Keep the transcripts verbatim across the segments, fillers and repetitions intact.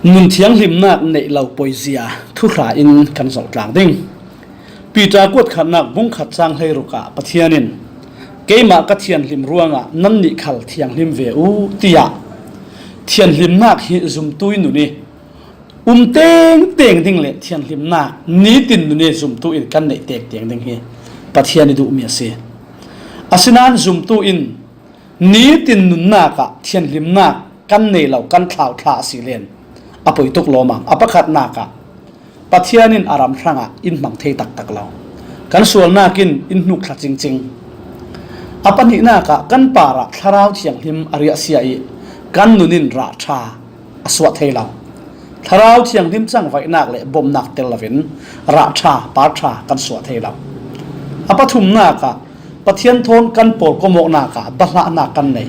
Nun thianghlimnak neih lo poizia thuhra in kan zoh tlang ding. Peter kuat khatnak bung khat cang hleiruk ah Pathian in, "Keimah ka thianhlim ruangah nannih khal thianghlim ve uh," tiah thianhlimnak hi zumtu i nun i um tengteng ding le thianhlimnak nitin nun i zumtu in kan neih tengteng ding hi Pathian i duhmi a si. Asinain zumtu in nitin nunnak ah thianhlimnak kan nei lo kan thlauthla a si len a poi tuk lawmam. A pakhatnak ah Pathian in a ram hrangah in hmang thei taktak lo. Kan sualnak in in hnuk thla cingcing. A pahnihnak ah kan parah Thlarau Thianghlim a riahsia i kan nun in rah ṭha a suah thei lo. Thlarau Thianghlim cangvaihnak le bawmhnak tel loin rah ṭha, par ṭha kan suah thei lo. A pathumnak ah Pathian thawn kan pawlkomawknak ah bahlahnak kan nei.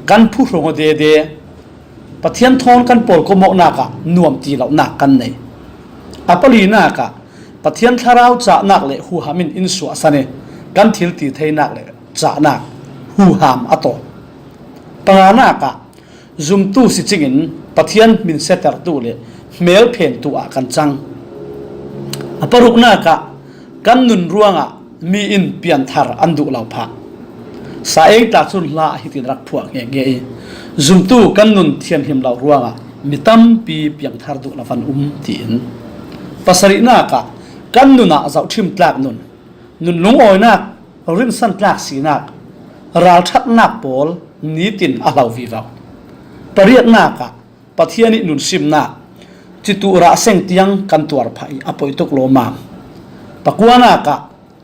Kan phuhrung aw dede. Pathian thawn kan pawlkomawknak ah nuam ti lonak kan nei. A palinak ah Pathian Thlarau cahnak le huham in in suahsan i kan thil ti theinak le cahnak huham a tawp. Panganak ah zumtu si cingin Pathian hminsiatertu le hmelphentu ah kan cang. A paruknak ah kan nun ruangah mi in pianthar an duh lo phah. Sa eng tla cun hla hitin rak phuah ngehnge i, zumtu kan nun thianhlim lo ruangah mi tampi piangthar duh lo van um, tiin. Pasarihnak ah kan nun ah zohṭhim tlak nun, nun lungawinak, rinsan tlak sinak, ralṭhatnak pawl nitin a hlo vivo. Pariatnak ah Pathian i nunsimnak, citu rah seng tiang kan tuar phah i a poi tuk lawmam. Pakuanak ah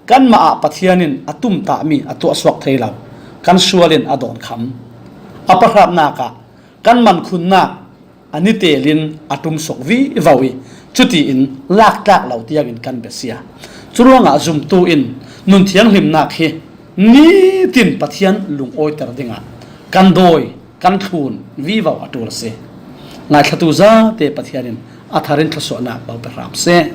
kanmah ah Pathian in a tumtahmi a tuahsuak thei lo kan sual in a dawnkham. A pahratnak ah kan mankhunnak a ni telin a ṭumsuk vivo i cutiin laktlak lo tiangin kan biasia. Curuangah zumtu in nun thianghlimnak hi nitin Pathian lungawiter dingah kan dawi, kan thlun vivo a ṭul a si. Ngaithlatu zate Pathian in a thar in thluasuahnak lo pe hram seh.